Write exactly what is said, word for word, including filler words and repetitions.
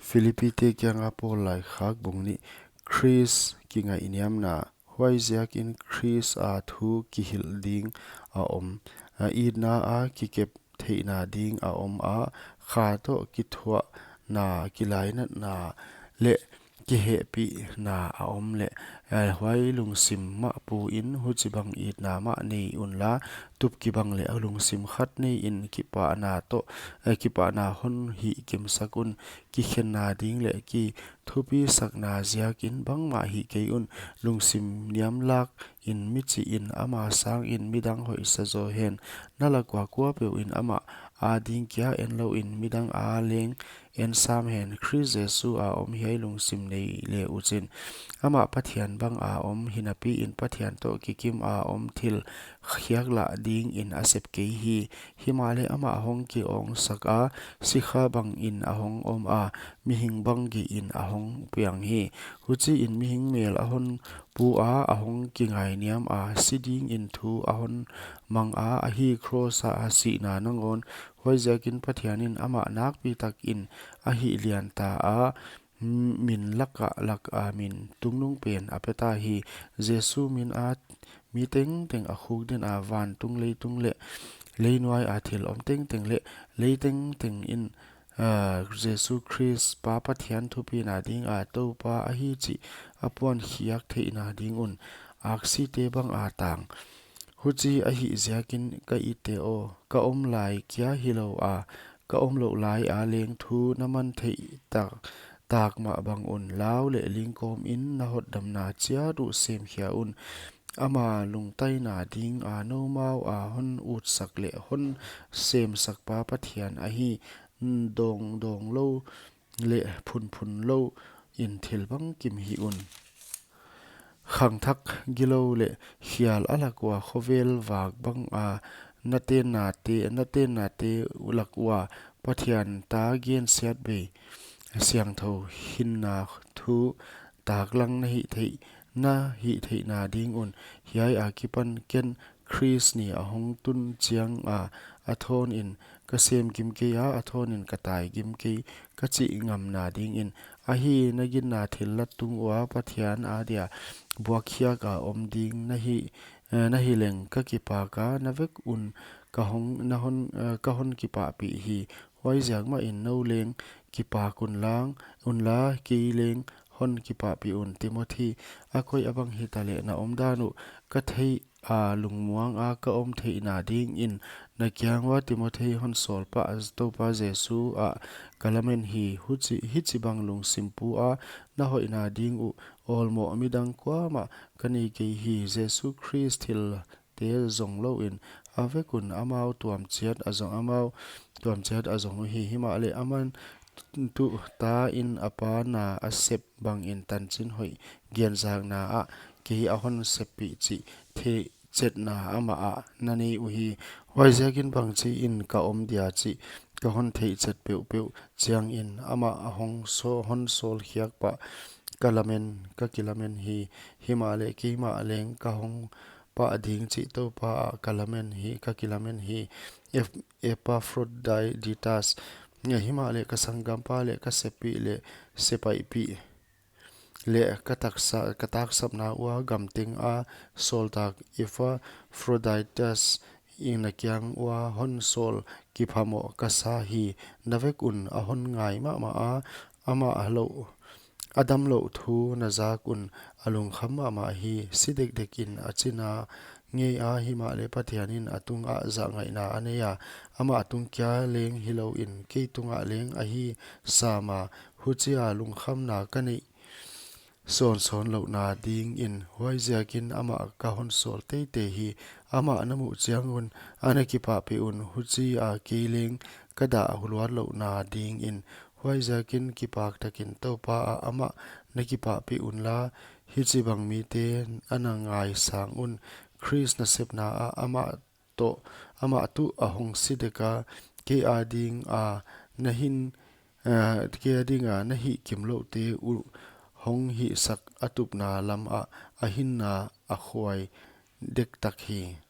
Philippite kianga Paul laikhak bung nih. Khrist kingaihniamna. Huaiziakin Khrist a thu kihilh ding a om, a itna a kikep theihna ding a om a, kha toh kithuahna, kilainatna leh kihehpihna a om leh, eh, huai lungsim mah pu in huchibang itna mah nei unla, tup kibang leh lungsim khat nei in kipahna toh, eh, kipahna hon hihkimsak un. Kikhenna ding leh kithupisakna ziakin bangmah hih kei un. Lungsim niamlak in mi chih in, ama sangin midang hoihsa zaw hen. Na lak ua kuapeuh in amah ading kia en lou in, midang a leng en sam hen. Khrist Jesu a om hiai lungsim nei le uchin. Amah Pathian bang a om hinapi in, Pathian toh kikim a om thil khiak lah ding in a sep kei hi. Himahleh amah hong ki-awngsak a, sikha bang in a hong om a, mihing bang gei in a hong piang hi. Huchiin mihing mel a hon pu a, a hong kingainiam a, si ding in thu a hon mang a, ahi kros a, a sihna nangawn. Huaiziakin Pathian in amah nakpi tak in a hih lian ta a, m-, min lak a lak a min tungnung pen a pe ta hi. Jesu min a mi tengteng a khukdin a, vantung, leitung leh leinuai a thil om tengteng leh lei tengteng in, ah, Jesu Khrist Pa Pathian thupina ding a Toupa ahi chih a puan khiak theihna ding un, aksite bang a tang. Huchi ahih ziakin ka itte aw, ka om lai kia hilou a, ka om louh lai a leng thu na man theih tak, tak mah bang un, lau leh lingkawm in na hotdamna chiat uh semkhia un. Ama lungtaina ding a noumau a hon utsak leh hon semsak Pa Pathian ahi, dawng, dawng lou leh phunphun lou in thil bangkim hih un. Khangthak gilou leh khial a lak ua, khovel vak bang a na tenna te, na tenna te lak ua, Pathian ta gensiatbei siangthou hinna thu taklang na hih theih, na hih theihna ding un. Hiai akipan ken Khrist ni a hong tun chiang a, a thawn in ka sem gim kei a, a thawn in ka tai gim kei, ka chih ngamna ding in. Ahi, na ginna thillat tung ua Pathian a dia buakkhiak a om ding na hi, eh, na hi leng ka kipak a, na vek un ka hon, na hon, eh, ka hon kipahpih hi. Huaiziak mah in nou leng kipak unlang, unla, kei leng hon kipahpih un. Timothy, a koih a bang hitaleh na omdan uh ka theih a, lungmuang a ka om theihna ding in na kiang ua Timothy hon sawl pah, Toupa Jesu ah ka lamen hi. Huchi, hichibang lungsim pu a na hoihna ding uh awlmoh midang kuamah ka nei kei hi. Jesu Khrist thil te zong lou in, a vek un amau tuam chiat a zong, amau tuam chiat a zong uhi. Himahleh aman tuh ta in a Pa na a sep bang in tanchin hoih gianzakna ah kei a hon seppih chih theihchetna amah ah na nei uhi. Huaiziakin bangchi in ka om dia chih ka hon theihchet peuhpeuh chiang in amah a hon saw-, hon sawl khiak pah ka lamen, ka kilamen hi. Himahleh keimah leng ka hong pah ding chih Toupa ah ka lamen hi, ka kilamen hi. Eph-, Epaphroditus, himahleh ka sanggampa leh ka seppih leh sepaihpih leh ka taksa-, ka taksapna ua gamteng a sawltak Epaphroditus in na kiang ua hon sawl kiphamoh ka sa hi. Na vek un a hon ngai mahmah a, amah a lou, a damlouh thu na zak un a lungkham mahmah hi. Si dekdek in a china ngei a, himahleh Pathian in a tungah zahngaihna a nei a, amah tung kia leng hilou in kei tungah leng ahi sam a, huchia lungkhamna ka neih sawnsawn louhna ding in. Huaiziakin amah ka hon sawl teitei hi. Amah na muh chiang un a na kipahpih un, huchia kei leng ka dah luat louhna ding in. Huaiziakin kipak takin Toupa ah amah na kipahpih unla, hichibang mite a na ngaisang un. Khrist nasepna ah amah toh, amah tuh a hong si dek a, kei a ding a na hin, eh, kei a ding a na hihkim louhte uh hong hihsak a tupna lam ah a hinna a khuai dektak hi.